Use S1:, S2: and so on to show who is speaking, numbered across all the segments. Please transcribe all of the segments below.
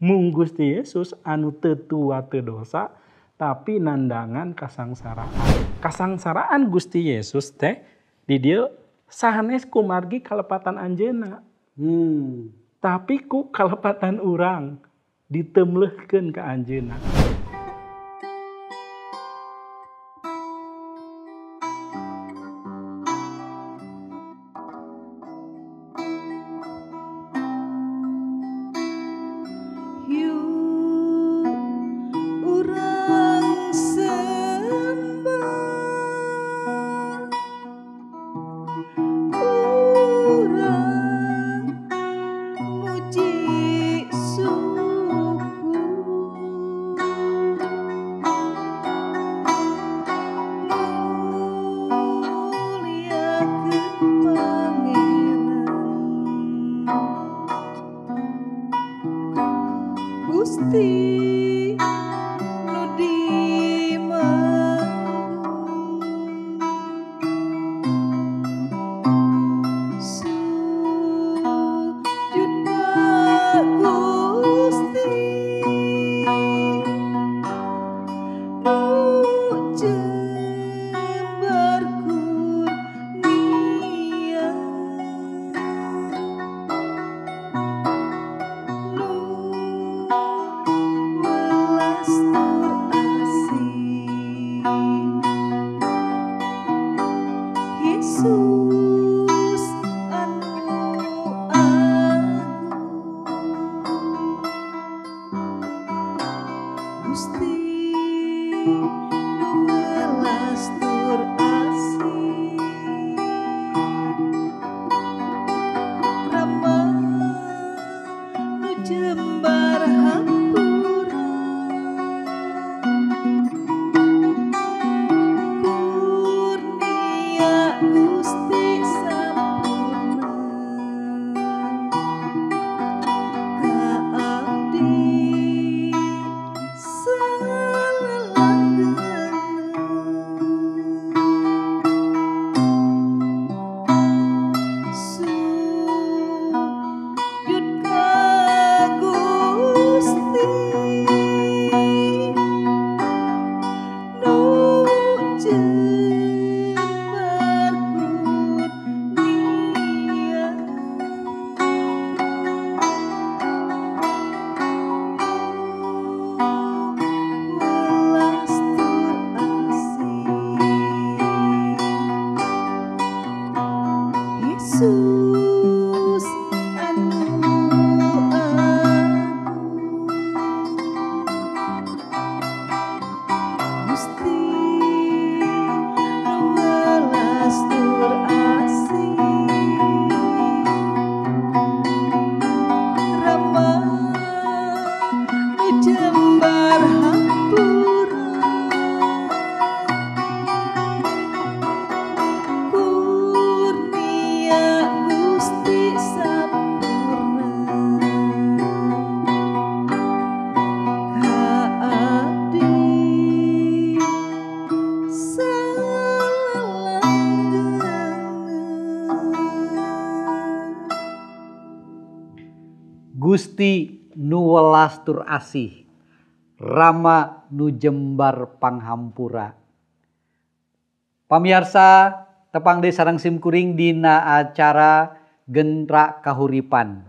S1: Mung Gusti Yesus anu teu tua teu dosa tapi nandangan kasangsaraan. Kasangsaraan Gusti Yesus teh di dieu sanes kumargi kalepatan anjeunna. Tapi ku kalepatan urang ditemlehkeun ka anjeunna.
S2: Gusti nu welas tur asih, Rama nu jembar panghampura. Pamiarsa tepang deui sareng simkuring dina acara Gentra Kahuripan.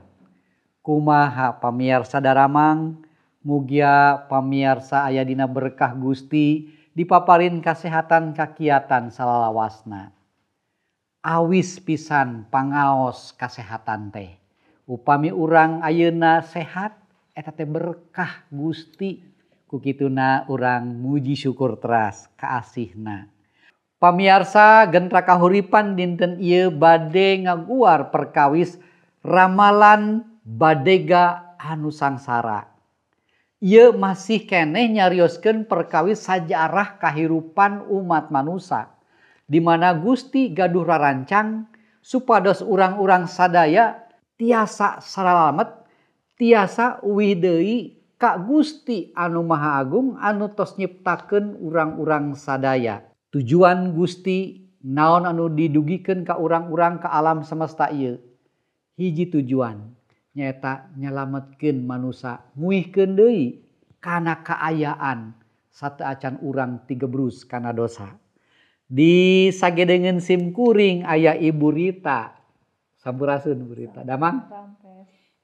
S2: Kumaha pamiarsa daramang, mugia pamiarsa aya dina berkah Gusti dipaparin kasehatan kakiatan salalawasna. Awis pisan pangaos kasehatan teh. Upami urang ayeuna sehat eta teh berkah Gusti. Ku kituna urang muji syukur teras kaasihna. Pamiarsa Gentra Kahuripan dinten ieu bade ngaguar perkawis ramalan badega anu sangsara. Ieu masih keneh nyarioskeun perkawis sajarah kahirupan umat manusa di mana Gusti gaduh rarancang supados urang-urang sadaya tiasa saralamet, tiasa uwih deui ka Gusti anu Maha Agung anu tos nyiptakeun urang-urang sadaya. Tujuan Gusti naon anu didugikeun ka urang-urang ka alam semesta ieu? Hiji tujuan, Nyaeta nyalametkeun manusa nguihkeun deui kana kaayaan sateuacan urang tigebrus kana dosa. Di sagedengeun sim kuring aya Ibu Rita. Sampurasun Bu Rita. Damang?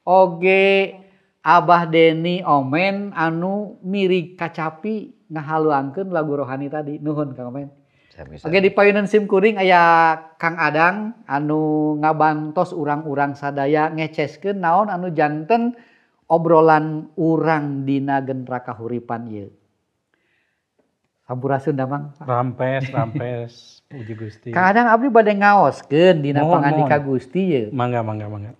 S2: Oge Abah Deni Omen anu mirig kacapi ngahaluangkeun lagu rohani tadi. Nuhun Kang Omen. Oke, di payunan sim kuring aya Kang Adang anu ngabantos urang-urang sadaya ngeceskeun naon anu janten obrolan urang dina Gentra Kahuripan ieu. Sampurasun Damang.
S1: Rampes, rampes, puji Gusti.
S2: Kang Adang abdi bade ngaoskeun dina pangandika Gusti ieu.
S1: Mangga, mangga, mangga.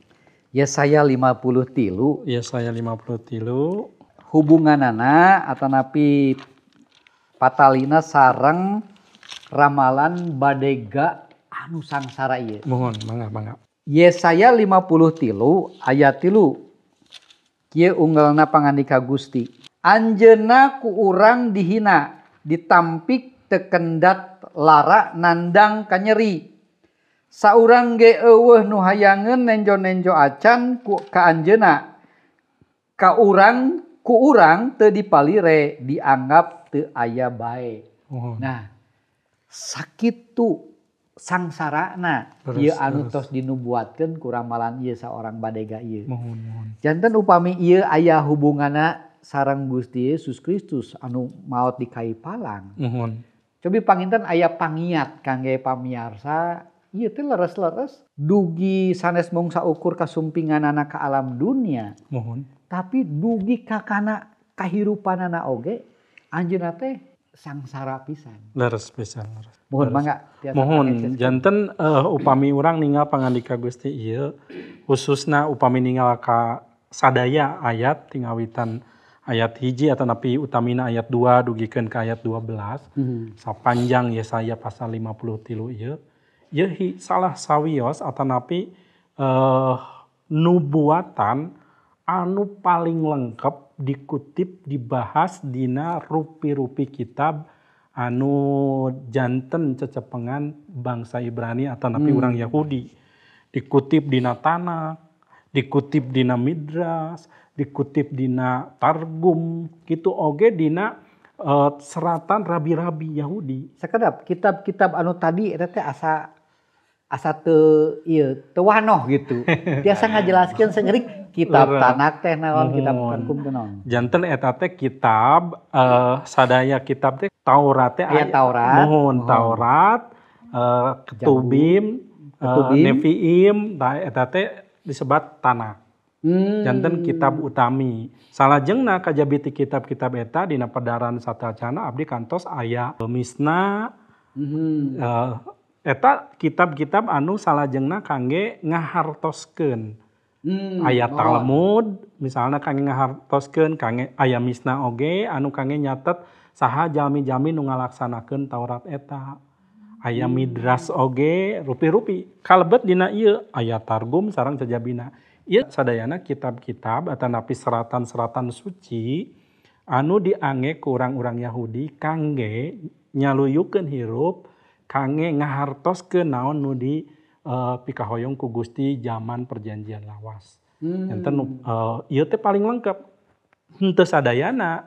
S2: Yesaya 53.
S1: Yesaya 53.
S2: Hubunganana atanapi patalina sareng ramalan badega anu sangsara ieu.
S1: Mohon, mangga, mangga.
S2: Yesaya 53 ayat 3. Kieu unggalna pangandika Gusti. Anjeunna ku urang dihina, ditampik teu kendat lara nandang kanyeri. Saurang ge eueuh nu hayangeun nenjo-nenjo acan ku ka anjeunna. Ka urang ku urang teu dipalire, dianggap teu aya bae.
S1: Mohon.
S2: Nah, sakitu sangsarana ieu anu tos dinubuatkeun ku ramalan ieu saorang badega ieu.
S1: Mohon, mohon.
S2: Janten upami ieu aya hubunganna sareng Gusti Yesus Kristus anu maot di kai palang.
S1: Mohon.
S2: Cobi panginten aya pangiat kangge pamiarsa ieu teh leres-leres dugi sanes mung saukur kasumpinganana ka alam dunia.
S1: Mohon.
S2: Tapi dugi ka kana kahirupanana oge anjeunna teh sangsara pisan.
S1: Leres pisan, leres.
S2: Mohon mangga.
S1: Mohon janten upami urang ningal pangandika Gusti ieu khususna upami ningal ka sadaya ayat tingawitan ayat 1 atau napi utamina ayat 2 dugikeun ka ayat 12. Sapanjang Yesaya pasal 53 ieu ieu salah sawios atau napi nubuatan anu paling lengkap dikutip dibahas dina rupi-rupi kitab anu janten cecepengan bangsa Ibrani atau napi urang Yahudi. Dikutip dina Tanakh, dikutip dina Midrash, dikutip dina Targum, kitu oge dina seratan rabi-rabi Yahudi.
S2: Sakedap kitab-kitab anu tadi eta teh asa teu ieu teu wanoh gitu. Biasa ngajelaskeun sengerik kitab Tanakh teh naon, kitab Targum teh naon.
S1: Janten eta teh kitab sadaya kitab teh Taurat teh
S2: aya Taurat,
S1: mohon Taurat, Ketubim, Nevi'im, eta teh disebat Tanakh. Janten kitab utami. Salajengna kajabi ti kitab-kitab eta dina pedaran satacana abdi kantos aya Misna, eta kitab-kitab anu salajengna kangge ngahartoskeun. Aya Talmud misalna kangge ngahartoskeun, kangge aya Misna oge anu kangge nyatet saha jalmi-jalmi nu ngalaksanakeun Taurat eta. Aya Midrash oge rupi-rupi kalebet dina ieu aya Targum sareng cajabina. Ieu sadayana kitab-kitab atanapi seratan-seratan suci anu diange ku urang-urang Yahudi kangge nyaluyukeun hirup, kangge ngahartoskeun naon nu di pikahoyong ku Gusti zaman perjanjian lawas. Enten ieu teh paling lengkap. Henteu sadayana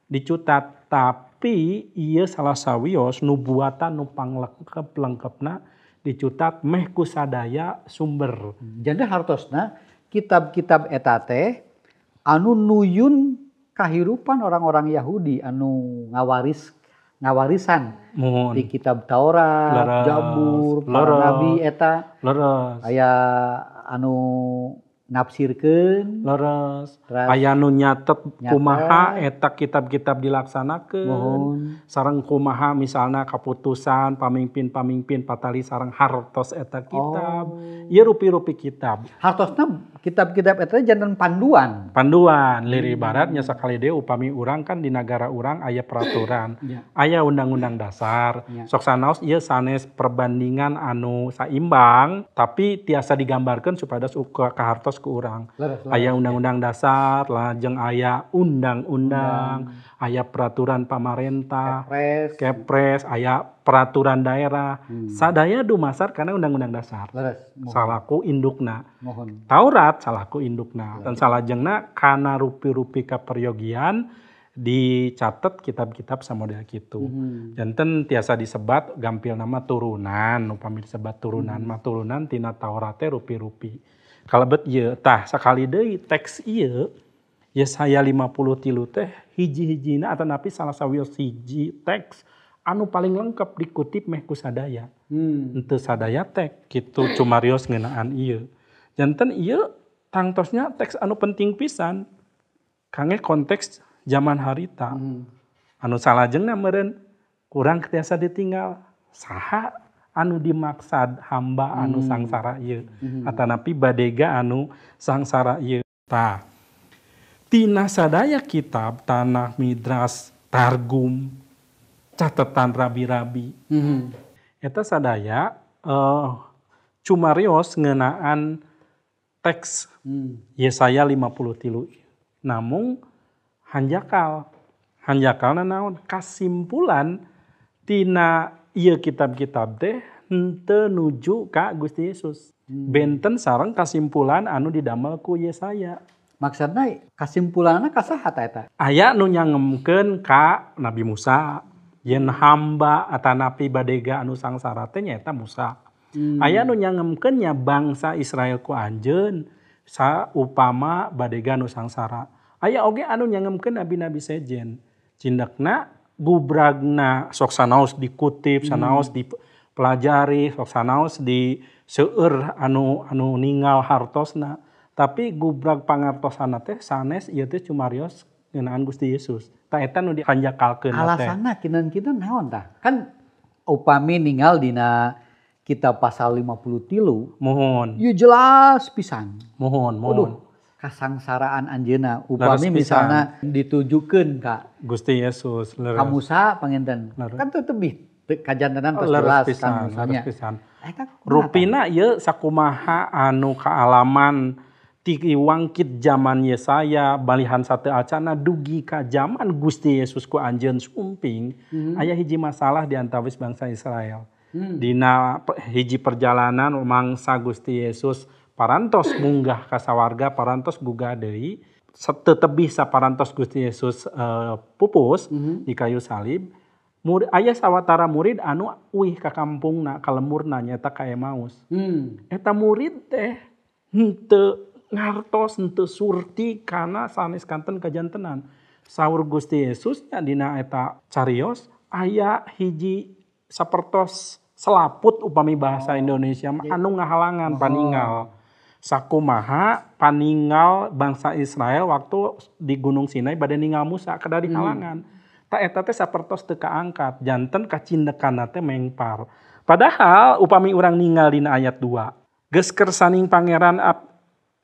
S1: dicutat, tapi ieu salah sawios nubuatan nu panglengkep-lengkepna dicutat meh ku sadaya sumber.
S2: Jadi hartosna kitab-kitab eta teh anu nuyun kahirupan orang-orang Yahudi anu ngawarisan di kitab Taurat, leres, Jabur, para nabi eta.
S1: Leres.
S2: Aya anu nafsirkeun.
S1: Leres. Aya nu nyatet kumaha eta kitab-kitab dilaksanakeun. Sareng kumaha misalna kaputusan pamimpin-pamimpin patali sareng hartos eta kitab. Ieu rupi-rupi kitab.
S2: Hartosna kitab-kitab eta janten panduan.
S1: Panduan liri baratnya sakali deui upami urang kan di nagara urang aya peraturan, aya undang-undang dasar. Sok sanaos ieu sanes perbandingan anu saimbang tapi tiasa digambarkeun supados kahartos diartos ku urang. Aya undang-undang dasar, lajeng aya undang-undang, aya peraturan pamarentah, kepres, aya peraturan daerah. Sadaya dumasar kana undang-undang dasar. Salaku indukna. Taurat salaku indukna. Dan salajengna kana rupi-rupi kaperyogian dicatat kitab-kitab samodel kitu. Janten tiasa disebat gampil nama turunan, upami disebat turunan mah turunan tina Taurat teh rupi-rupi. Kalebet ieu tah sakali deui teks ieu Yesaya 53 teh hiji-hijina atanapi salah sawios hiji teks anu paling lengkap dikutip meh ku sadaya. Henteu sadaya teks kitu cumarios ngeunaan ieu. Janten ieu tangtosnya teks anu penting pisan kangge konteks zaman harita. Anu salajengna meureun kurang tiasa ditinggal saha anu dimaksad hamba anu sangsara ieu atanapi badega anu sangsara ieu. Tah tina sadaya kitab Tanah Midras Targum catatan rabi-rabi eta sadaya cumarios ngeunaan teks Yesaya 53 namung hanjakal hanjakalna naon kasimpulan tina ieu kitab-kitab teh henteu nuju ka Gusti Yesus. Benten sareng kasimpulan anu didamel ku Yesaya.
S2: Maksudna kasimpulanna ka saha ta eta?
S1: Aya nu nyangemkeun ka Nabi Musa yen hamba atanapi badega anu sangsara teh nyaeta Musa. Aya nu nyangemkeun nya bangsa Israel ku anjeun saupama badega anu sangsara. Aya oge anu nyangemkeun nabi-nabi sejen. Cindekna gubragna sok sanaos dikutip, sanaos dipelajari, sok sanaos di seueur anu ningal hartosna. Tapi gubrag pangartosana teh sanes ieu teh cumarios ngeunaan Gusti Yesus. Tah eta nu dihanjakalkeun teh.
S2: Alasanna kinten-kinten naon tah? Kan upami ningal dina kitab pasal 53
S1: muhun.
S2: Ieu jelas pisan.
S1: Muhun, muhun.
S2: Kasangsaraan anjeunna upami misalna ditujukeun ka
S1: Gusti Yesus
S2: ka Musa panginten kan teu tebih kajantenan tos jelas kan Musanya.
S1: Rupina ieu sakumaha anu kaalaman ti wangkit zaman Yesaya balihan sateu acana dugi ka zaman Gusti Yesus ku anjeun sumping aya hiji masalah di antawis bangsa Israel. Dina hiji perjalanan mangsa Gusti Yesus parantos munggah ka sawarga, parantos gugah deui, tetebih saparantos Gusti Yesus pupus di kayu salib. Aya sawatara murid anu uih ka kampungna, ka lemurna nyaeta ka Emmaus. Eta murid teh henteu ngartos, henteu surti kana sanes kanten kajantenan. Saur Gusti Yesus nya dina eta carios aya hiji sapertos selaput upami bahasa Indonesia anu ngahalangan paningal. Sakumaha paningal bangsa Israel waktu di Gunung Sinai bade ningal Musa kada dihalangan. Ta eta teh sapertos teu kaangkat, janten kacindekanna teh mengpar. Padahal upami urang ningal dina ayat 2, geus kersaning pangeran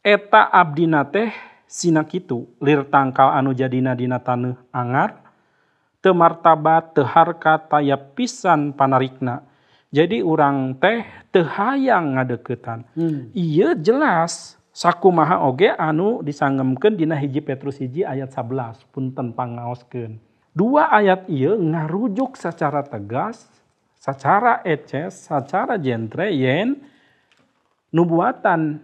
S1: eta abdina teh sina kitu, lir tangkal anu jadina dina taneuh angar, teu martabat, teu harka, taya pisan panarikna. Jadi urang teh teu hayang ngadeukeutan. Ieu jelas sakumaha oge anu disangemkeun dina 1 Petrus 1 ayat 11 punten pangaoskeun. Dua ayat ieu ngarujuk secara tegas, secara eces, secara jentre yen nubuatan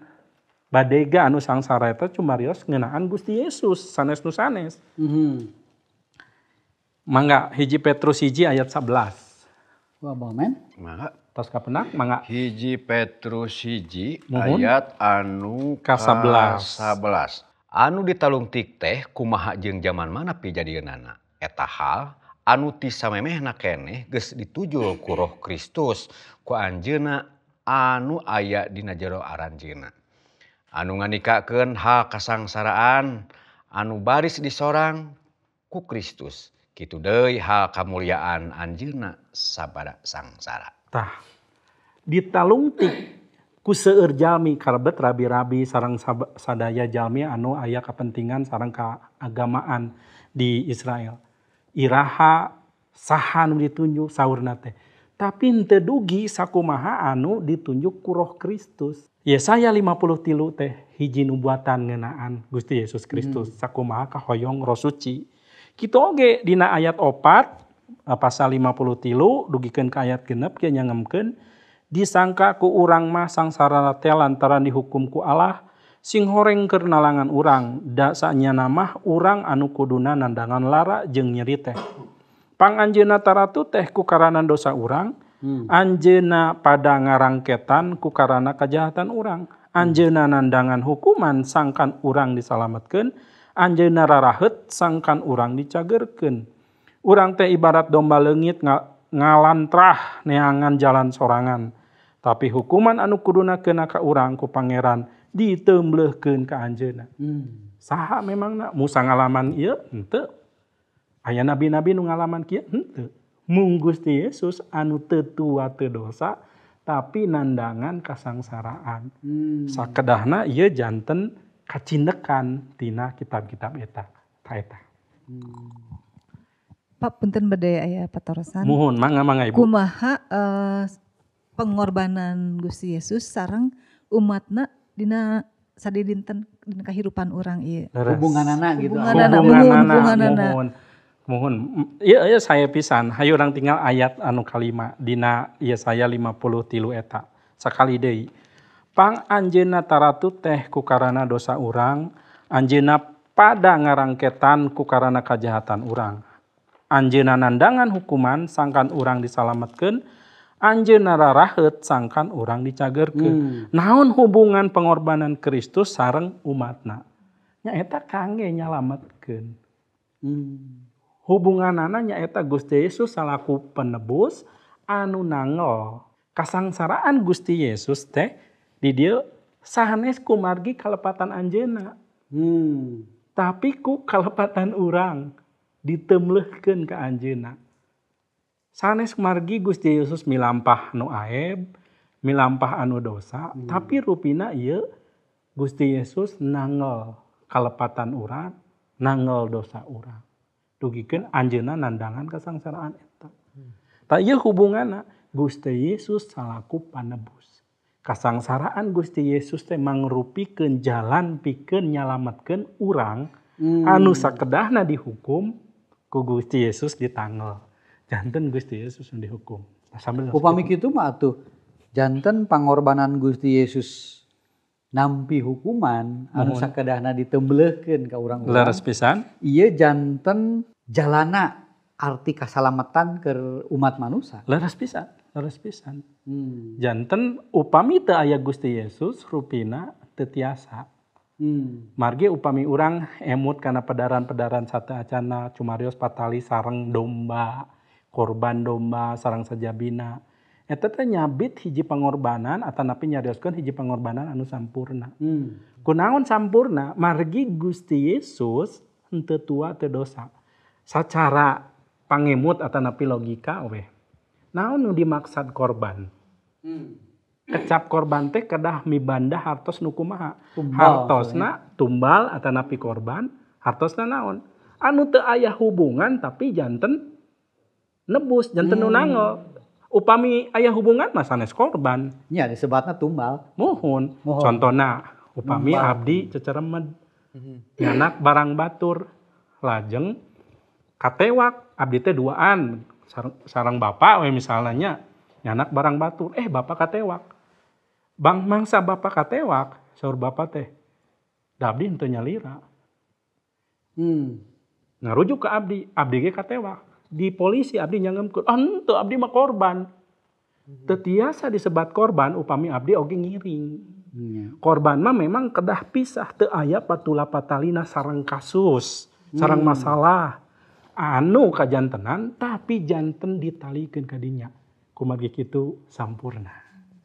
S1: badega anu sangsara eta cumarios ngeunaan Gusti Yesus sanes nu sanes. Mangga 1 Petrus 1 ayat 11.
S2: Wah, men.
S3: Mangga.
S1: Tos kapenak mangga.
S3: 1 Petrus 1 ayat anu
S1: ka-11.
S3: Anu ditalungtik teh kumaha jeung jaman mana pijadieunana. Eta hal anu ti samemehna keneh geus ditujul ku Roh Kristus ku anjeunna anu aya dina jero aranjeunna. Anu ngandikakeun hal kasangsaraan anu baris disorang ku Kristus. Kitu deui hal kamuliaan anjeunna sabada sangsara.
S1: Tah ditalungtik ku seueur jalmi kalebet rabi-rabi sareng sadaya jalmi anu aya kepentingan sareng kaagamaan di Israel. Iraha saha nu ditunjuk saurna teh. Tapi henteu dugi sakumaha anu ditunjuk ku Roh Kristus. Yesaya 53 teh hiji nubuatan ngeunaan Gusti Yesus Kristus sakumaha kahoyong Roh Suci. Kitu oge dina ayat 4 pasal 53 dugikeun ka ayat 6 kieu nyangemkeun disangka ku urang mah sangsara teh lantaran dihukum ku Allah sing horeng keur nalangan urang da sanyana mah urang anu kuduna nandangan lara jeung nyeri teh. Pang anjeunna taratu teh ku karana dosa urang, anjeunna pada ngarangketan ku karana kajahatan urang, anjeunna nandangan hukuman sangkan urang disalametkeun, anjeunna raraheut sangkan urang dicagerkeun. Urang teh ibarat domba leungit ngalantrah neangan jalan sorangan, tapi hukuman anu kuduna keuna ka urang ku Pangeran diteumbleuhkeun ka anjeunna. Saha memangna Musa ngalaman ieu henteu. Aya nabi-nabi nu ngalaman kieu henteu. Mung Gusti Yesus anu teu tua teu dosa tapi nandangan kasangsaraan. Sakedahna ieu janten kacindekan tina kitab-kitab eta. Ta eta.
S4: Pak punten bade aya patarosan.
S1: Muhun mangga Ibu.
S4: Kumaha pengorbanan Gusti Yesus sareng umatna dina sadidinten dina kahirupan urang ieu.
S2: Hubunganana gitu.
S1: Hubunganana. Mohon, iya saya pisan, hayu urang tinggal ayat anu kalima dina Yesaya 53 eta. Sakali deui. Pang anjeunna taratu teh ku karana dosa urang, anjeunna pada ngarangketan ku karana kajahatan urang. Anjeunna nandangan hukuman sangkan urang disalametkeun, anjeunna raraheut sangkan urang dicagerkeun. Naon hubungan pengorbanan Kristus sareng umatna? Nya eta kangge nyalametkeun. Hubunganana nyaeta Gusti Yesus salaku penebus anu nangel. Kasangsaraan Gusti Yesus teh di dieu sanes kumargi kalepatan anjeunna. Tapi ku kalepatan urang diteumleuhkeun ka anjeunna. Sanes kumargi Gusti Yesus milampah nu aeb, milampah anu dosa, tapi rupina ieu Gusti Yesus nangel kalepatan urang, nangel dosa urang. Dugikeun anjeunna nandangan kasangsaraan eta. Tah ieu hubunganna Gusti Yesus salaku panebus. Kasangsaraan Gusti Yesus teh mangrupikeun jalan pikeun nyalametkeun urang anu sakedahna dihukum ku Gusti Yesus ditangel. Janten Gusti Yesus nu dihukum. Sambil
S2: upami kitu mah atuh janten pangorbanan Gusti Yesus nampi hukuman anu sakedahna ditembeleuhkeun ka urang-urang.
S1: Leres pisan.
S2: Ieu janten jalana arti kasalamatan keur umat manusia.
S1: Leres pisan, leres pisan. Janten upami teu aya Gusti Yesus rupina teu tiasa. Margi upami urang emut kana pedaran-pedaran sateuacanna cumarios patali sareng domba, korban domba sareng sajabina. Eta teh nyabit hiji pengorbanan atanapi nyarioskeun hiji pengorbanan anu sampurna. Kunaon sampurna? Margi Gusti Yesus henteu tua teu dosa. Sacara pangemut atanapi logika weh. Naon nu dimaksad korban? Kecap korban teh kedah mibanda hartos nu kumaha? Hartosna tumbal atanapi korban, hartosna naon? Anu teu aya hubungan tapi janten nebus, janten nu nangel. Upami aya hubungan mah sanes korban.
S2: Nya disebatna tumbal.
S1: Muhun. Contona upami tumbal. Abdi ceceremed. Nyanak barang batur lajeng katewak abdi teh duaan sareng bapak we misalnya nya nyanak barang batur bapak katewak. Bang mangsa bapak katewak saur bapak teh da abdi henteu nyalira. Ngarujuk ke abdi, abdi ge katewak. Di polisi abdi nyangemkeun, henteu abdi mah korban. Teu tiasa disebat korban upami abdi oge ngiring. Korban mah memang kedah pisah teu aya patula patalina sareng kasus, sareng masalah anu kajantenan tapi janten ditalikeun ka dinya. Kumargi kitu sampurna.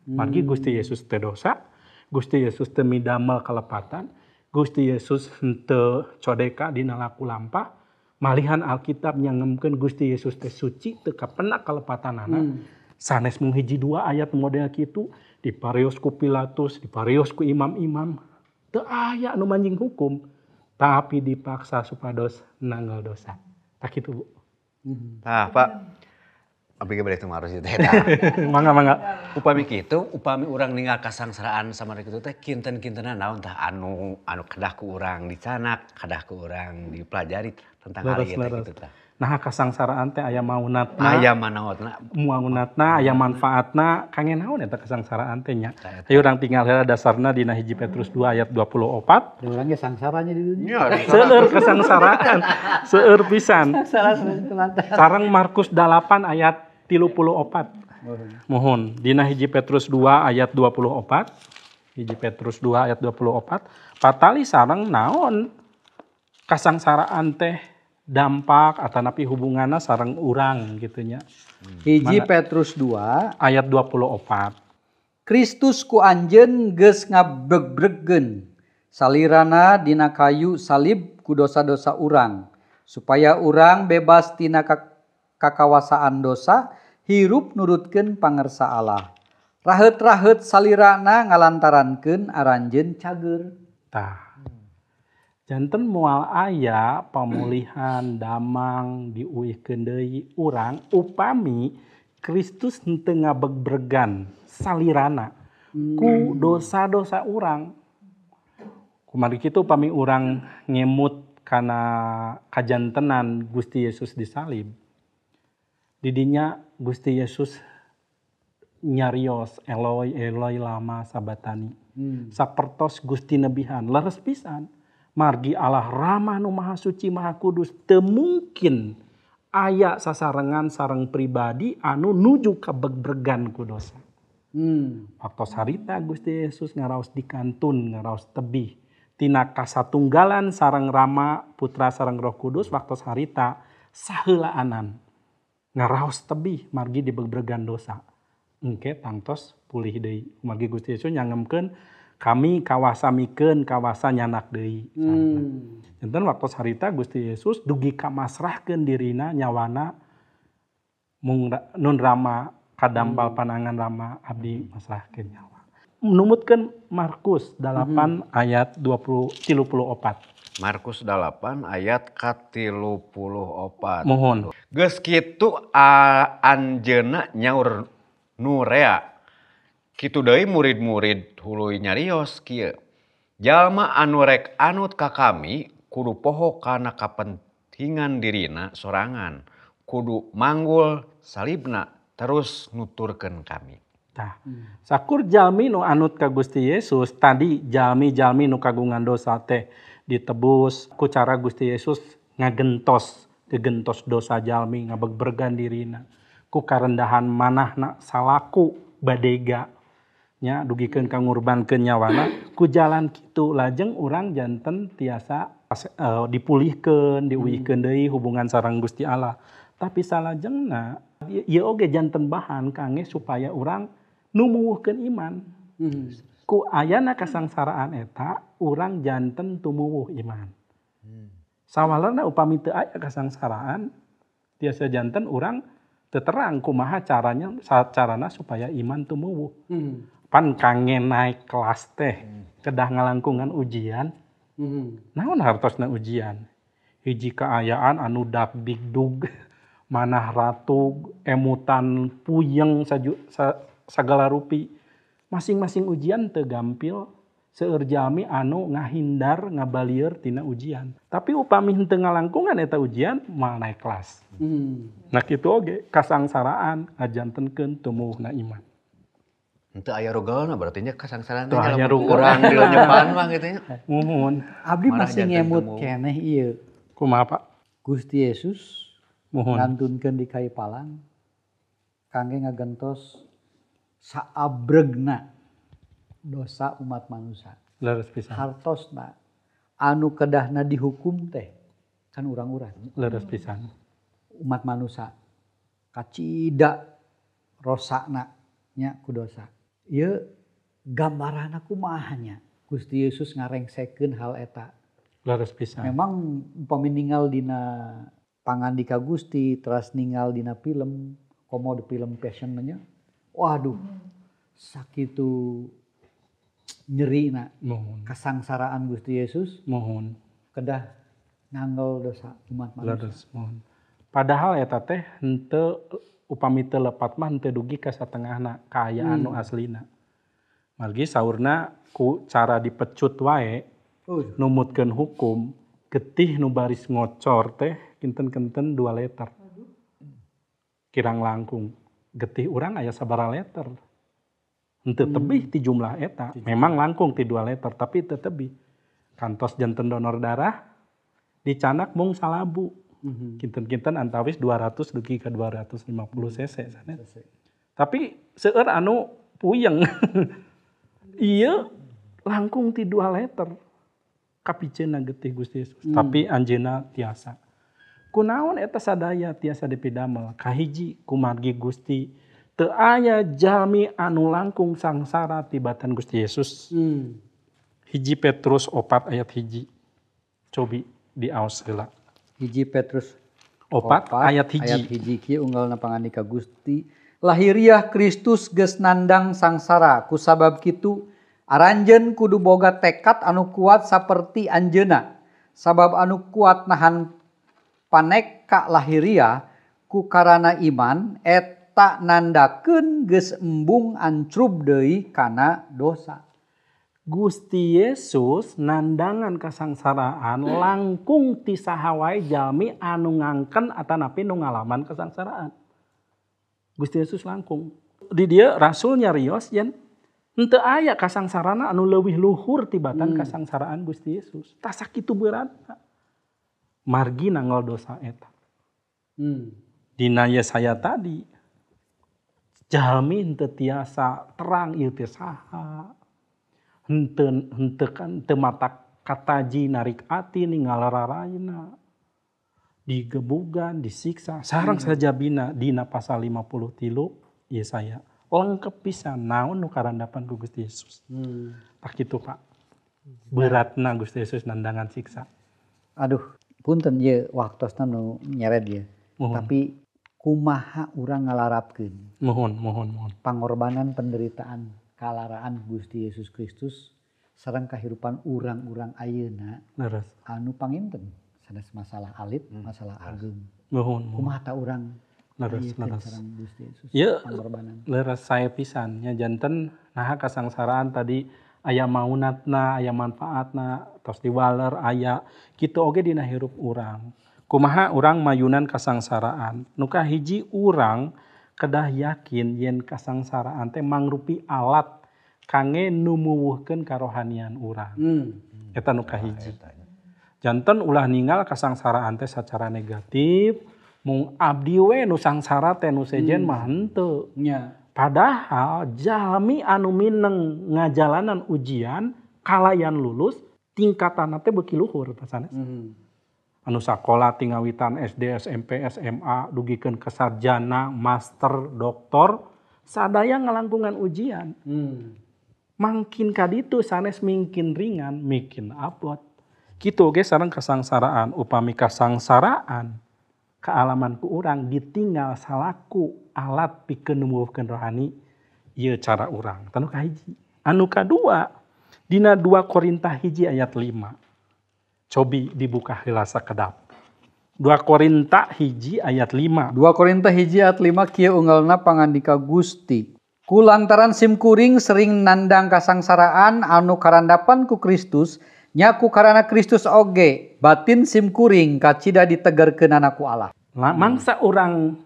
S1: Margi Gusti Yesus teu dosa, Gusti Yesus teu midamel kalepatan, Gusti Yesus henteu codeka dina laku lampah. Malihan Alkitab nyangemkeun Gusti Yesus teh suci teu kapenak kalepatanana. Sanes mung hiji dua ayat model kitu diparios ku Pilatus, diparios ku imam-imam. Teu aya nu manjing hukum, tapi dipaksa supados nanggal dosa. Tah kitu, Bu.
S3: Tah, Pak. Abdi ge bade tumaros ieu teh eta.
S1: Mangga mangga.
S3: Upami kitu, upami urang ninggal kasangsaraan sama kitu teh kinten-kintenan naon tah anu anu kedah ku urang dicanak, kedah ku urang dipelajari tentang hal
S1: Leres
S3: ieu teh
S1: leres.
S3: kitu tah.
S1: Nah kasangsaraan teh aya maunatna.
S3: Aya manaotna.
S1: Maunatna aya manfaatna kangge naon eta kasangsaraan teh nya. Ayo urang tinggal heula dasarna dina 1 Petrus 2 ayat 24.
S2: Da urang ge sangsaranya di dunia.
S3: Nya,
S1: Seueur kasangsaraan, seueur pisan.
S2: Sangsara selatan.
S1: Sareng Markus 8 ayat 34. Mohon dina 1 Petrus 2 ayat 24. 1 Petrus 2 ayat 24 patali sareng naon kasangsaraan teh dampak atanapi hubunganna sareng urang gitu nya.
S2: 1 Petrus 2
S1: ayat 24.
S2: Kristus ku anjeun geus ngabegbregen salirana dina kayu salib ku dosa-dosa urang supaya urang bebas tina kakawasaan dosa hirup nurutkeun pangersa Allah. Raheut-raheut salirana ngalantarankeun aranjeun cager.
S1: Tah. Janten moal aya pamulihan damang diuihkeun deui urang upami Kristus henteu ngabegbregan salirana ku dosa-dosa urang. Kumargi kitu upami urang ngemut kana kajantenan Gusti Yesus disalib. Didinya Gusti Yesus nyarios Eloi Eloi lama sabatani. Sapertos Gusti nebihan leres pisan. Margi Allah Rama nu Maha Suci Maha Kudus teu mungkin aya sasarengan sareng pribadi anu nuju kabegbregan ku dosa. Waktos harita Gusti Yesus ngaraos di kantun, ngaraos tebih tina kasatunggalan sareng Rama Putra sareng Roh Kudus waktos harita saheulaanan ngaraos tebih margi dibegbregan dosa. Engke tangtos pulih deui. Margi Gusti Yesus nyangemkeun kami kawasa mikeun kawasa nyanak deui. Janten waktu harita Gusti Yesus dugi ka masrahkeun dirina nyawana mung nun Rama kadampal panangan Rama abdi masrahkeun nyawa. Numutkeun Markus 8 ayat 34.
S3: Markus 8 ayat ka-34.
S1: Mohon.
S3: Geus kitu anjeunna nyaur nurea. Kitu deui murid-murid huluy nyarios kieu. Jalma anu rek anut ka kami kudu poho kana kapentingan dirina sorangan, kudu manggul salibna terus nuturkeun kami.
S1: Tah. Sakur jalmi nu anut ka Gusti Yesus tadi jalmi-jalmi nu kagungan dosa teh ditebus ku cara Gusti Yesus ngagentos, gegentos dosa jalmi ngabegbergan dirina ku karendahan manahna salaku badega nya dugikeun ka ngurbankeun nyawana ku jalan kitu lajeng urang janten tiasa dipulihkeun diuihkeun deui hubungan sareng Gusti Allah. Tapi salajengna ieu oge janten bahan kangge supaya urang numuwuhkeun iman. Ku ayana kasangsaraan eta urang janten tumuwuh iman. Sawalerna upami teu aya kasangsaraan tiasa janten urang teu terang kumaha caranya carana supaya iman tumuwuh. Pan kangge naik kelas teh kedah ngalangkungan ujian. Naon hartosna ujian? Hiji kaayaan anu dagdigdug, manah ratug, emutan puyeng sagala rupi. Masing-masing ujian teu gampil seueur jalmi anu ngahindar ngabalieur tina ujian. Tapi upami henteu ngalangkungan eta ujian moal naik kelas. Nah kitu oge kasangsaraan ngajantenkeun tumuwuhna iman.
S3: Henteu aya rugelna berarti nya kasangsaraan teh
S1: aya
S3: urang dilenyepan mah kitu nya.
S1: Muhun.
S2: Abdi masih ngemut keneh ieu.
S1: Kumaha Pak?
S2: Gusti Yesus
S1: muhun
S2: ngantunkeun di kayu palang kangge ngagentos saabregna dosa umat manusia.
S1: Leres pisan.
S2: Hartosna anu kedahna dihukum teh kan urang-urang.
S1: Leres pisan.
S2: Umat manusia kacida rosana nya ku dosa. Ieu gambaranna kumaha nya Gusti Yesus ngarengsekeun hal eta.
S1: Leres pisan.
S2: Memang upami ninggal dina pangandika Gusti teras ninggal dina film komo di film Passion nya. Waduh. Sakitu nyerina kasangsaraan Gusti Yesus.
S1: Mohon.
S2: Kedah nganggel dosa umat manusia.
S1: Leres, mohon. Padahal eta teh henteu Upami teu lepat mah henteu dugi ka satengahna kaayaan nu aslina. Margi saurna ku cara dipecut wae numutkeun hukum getih nu baris ngocor teh kinten-kinten 2 liter. Kirang langkung getih urang aya sabaraha liter. Henteu tebih ti jumlah eta. Memang langkung ti 2 liter tapi teu tebih. Kantos janten donor darah dicanak mung salabu. Kinten-kinten antawis 200 dugi ka 250 cc sanes. Tapi seueur anu puyeng. Ieu langkung ti 2 liter. Kapiceuna getih Gusti Yesus. Tapi anjeunna tiasa. Kunaon eta sadaya tiasa dipidamel? Kahiji kumargi Gusti teu aya jalmi anu langkung sangsara tibatan Gusti Yesus. 1 Petrus 4 ayat 1. Cobi diaos heula.
S2: 1 Petrus
S1: 4 ayat 1.
S2: Ayat 1 kieu unggalna pangandika Gusti. Lahiriah Kristus geus nandang sangsara kusabab kitu aranjeun kudu boga tekad anu kuat saperti anjeunna. Sabab anu kuat nahan paneka lahiriah ku karana iman eta nandakeun geus embung ancrub deui kana dosa.
S1: Gusti Yesus nandangan kasangsaraan langkung ti saha wae jalmi anu ngangken atanapi nu ngalaman kasangsaraan. Gusti Yesus langkung. Di dieu rasul nyarios yen henteu aya kasangsarana anu leuwih luhur tibatan kasangsaraan Gusti Yesus. Tah sakitu beratna. Margi nanggal dosa eta. Dina Yesaya tadi jalmi henteu tiasa terang ieu teh saha. Henteu henteu kan teu mata kataji narik ati ninggal rarayna. Digebugan, disiksa. Sareng sajabina dina pasal 53 Yesaya. Lengkep pisan naon nu karandapan ku Gusti Yesus. Tah kitu Pak. Beratna Gusti Yesus nandangan siksa.
S2: Aduh, punten ieu waktosna nu nyered ieu. Tapi kumaha urang ngalarapkeun?
S1: Mohon, mohon, mohon.
S2: Pangorbanan penderitaan kalaraan Gusti Yesus Kristus sareng kahirupan urang-urang ayeuna.
S1: Leres.
S2: Anu panginten sanes masalah alit, masalah ageung.
S1: Mohon, mohon.
S2: Kumaha ta urang
S1: leres, leres.
S2: Gusti Yesus
S1: ieu
S2: pangorbanan.
S1: Leres sae pisan nya janten naha kasangsaraan tadi aya maunatna, aya manfaatna, tos diwaler aya kitu oge dina hirup urang. Kumaha urang mayunan kasangsaraan? Nu kahiji urang kedah yakin yen kasangsaraan teh mangrupi alat kangge numuwuhkeun karohanian urang. Eta nu kahiji. Janten ulah ninggal kasangsaraan teh secara negatif, mung abdi we nu sangsara teh nu sejen mah henteu. Padahal jalmi anu mineng ngajalanan ujian kalayan lulus tingkatanna teh beuki luhur sanes. Anu sakola tingawitan SD, SMP, SMA dugikeun ke sarjana, master, doktor sadaya ngalangkungan ujian. Mangkin kaditu sanes mingkin ringan, mingkin abot. Kitu oge sareng kasangsaraan, upami kasangsaraan kaalaman ku urang ditinggal salaku alat pikeun numuwuhkeun rohani ieu cara urang. Tanu kahiji. Anu kadua dina 2 Korinta 1 ayat 5. Cobi dibuka heula sakedap. 2 Korinta 1 ayat 5.
S2: 2 Korinta 1 ayat 5 kieu unggalna pangandika Gusti. Ku lantaran simkuring sering nandang kasangsaraan anu karandapan ku Kristus, nya ku karana Kristus oge batin simkuring kacida ditegerkeunana ku Allah.
S1: Mangsa urang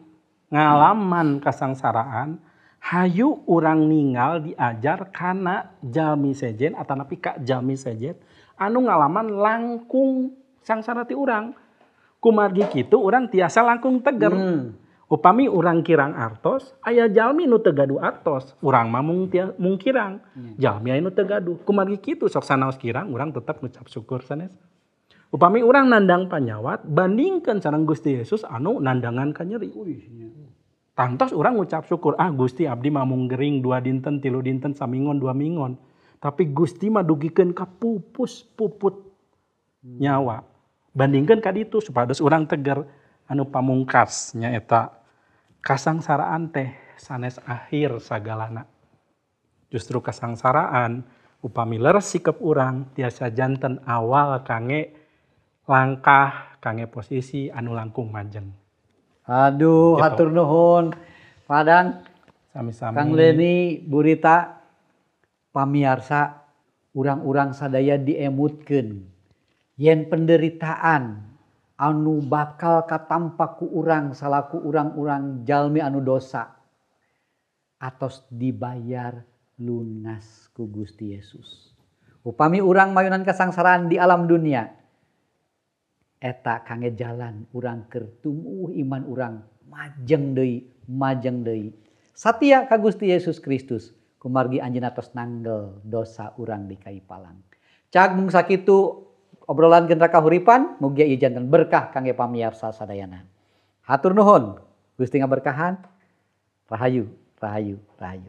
S1: ngalaman kasangsaraan, hayu urang ningal diajar kana jalmi sejen atanapi ka jalmi sejen anu ngalaman langkung sangsara ti urang. Kumargi kitu urang tiasa langkung teger. Upami urang kirang artos, aya jalmi nu teu gaduh artos, urang mah mung kirang. Jalmi aya nu teu gaduh. Kumargi kitu sok sanaos kirang urang tetep ngucap syukur sanes. Upami urang nandang panyawat, bandingkeun sareng Gusti Yesus anu nandangan kanyeri. Tangtos urang ngucap syukur, ah Gusti abdi mah mung gering 2 dinten, 3 dinten, samingon, 2 mingon. Tapi Gusti mah dugikeun ka pupus puput nyawa. Bandingkeun ka ditu supados urang teger. Anu pamungkas nyaeta kasangsaraan teh sanes akhir sagalana. Justru kasangsaraan upami leres sikep urang tiasa janten awal kangge langkah kangge posisi anu langkung majeng.
S2: Aduh,
S1: Gitu.
S2: Hatur nuhun. Padang.
S1: Sami-sami.
S2: Kang Leni, Burita, pamiarsa, urang-urang sadaya diemutkeun yen penderitaan anu bakal katampa ku urang salaku urang-urang jalmi anu dosa atos dibayar lunas ku Gusti Yesus. Upami urang mayunan kasangsaraan di alam dunia, eta kangge jalan urang keur tumuwuh iman urang majeng deui, majeng deui. Satia ka Gusti Yesus Kristus, kumargi anjeunna tos nanggel dosa urang di kayu palang. Cag mung sakitu obrolan Gentra Kahuripan, mugia ieu janten berkah kangge pamiarsa sadayana. Hatur nuhun, Gusti ngaberkahan. Rahayu, rahayu, rahayu.